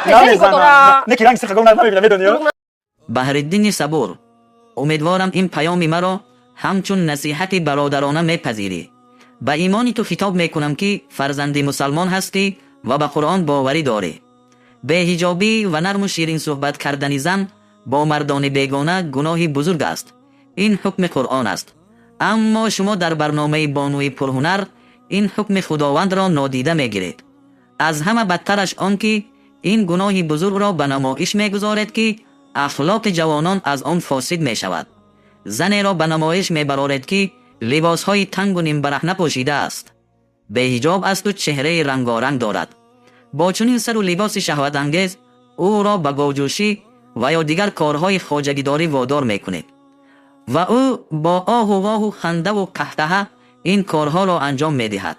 Намезанам. Не ки ранги сирха гум намебинам, медонӣ? Баҳриддини Сабур, умедворам, ин паёми маро ҳамчун насиҳати бародарона мепазирӣ. Ба имони ту хитоб мекунам, ки фарзанди мусалмон ҳастӣ ва ба Қуръон боварӣ дорӣ. Беҳиҷобӣ ва нарму ширин суҳбат кардани зан бо мардони бегона гуноҳи бузург аст. Ин ҳукми Қуръон аст. Аммо шумо дар барномаи «Бонуи пурҳунар» ин ҳукми Худовандро нодида мегиред. Аз ҳама бадтараш он ки ин гуноҳи бузургро ба намоиш мегузоред, ки ахлоқи ҷавонон аз он фосид мешавад. Занеро ба намоиш мебароред, ки либосҳои тангу нимбараҳна пӯшидааст, беҳиҷоб асту чеҳраи рангоранг дорад. Бо чунин сару либоси шаҳватангез ӯро ба говҷӯшӣ ва ё дигар корҳои хоҷагидорӣ водор мекунед ва ӯ бо оҳу воҳу, хандаву қаҳқаҳа ин корҳоро анҷом медиҳад.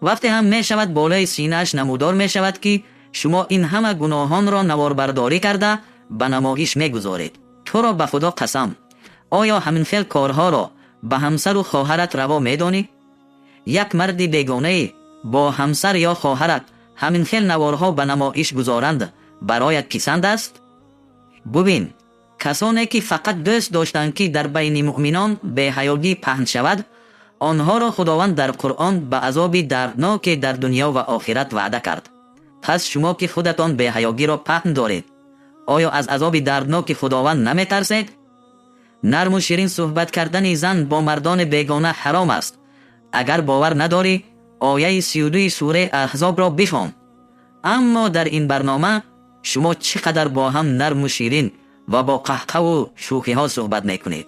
Вақте ҳам мешавад, болои синааш намудор мешавад, ки шумо ин ҳама гуноҳонро наворбардорӣ карда ба намоиш мегузоред. Туро ба Худо қасам, оё ҳамин хел корҳоро ба ҳамсару хоҳарат раво медонӣ? Як марди бегонае бо ҳамсар ё хоҳарат ҳамин хел наворҳо ба намоиш гузоранд, бароят писанд аст? Бубин, касоне ки фақат дӯст доштанд, ки дар байни муъминон беҳаёгӣ паҳн шавад, онҳоро Худованд дар Қуръон ба азоби дардноке дар дунё ва охират ваъда кард. Пас шумо, ки худатон беҳаёгиро паҳн доред, оё аз азоби дардноки Худованд наметарсед? Нарму ширин суҳбат кардани зан бо мардони бегона ҳаром аст. Агар бовар надорӣ, ояи 32-и сураи Аҳзобро бихон. Аммо дар ин барнома шумо чӣ қадар бо ҳам нарму ширин ва бо қаҳқаҳаву шӯхиҳо суҳбат мекунед,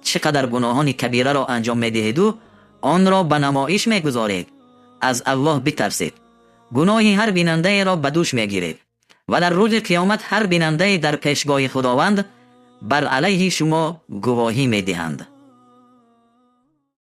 чӣ қадар гуноҳони кабираро анҷом медиҳеду онро ба намоиш мегузоред. Аз Аллоҳ битарсед. Гуноҳи ҳар бинандаеро ба дӯш мегиред ва дар рӯзи қиёмат ҳар бинандае дар пешгоҳи Худованд бар алайҳи шумо гувоҳӣ медиҳанд.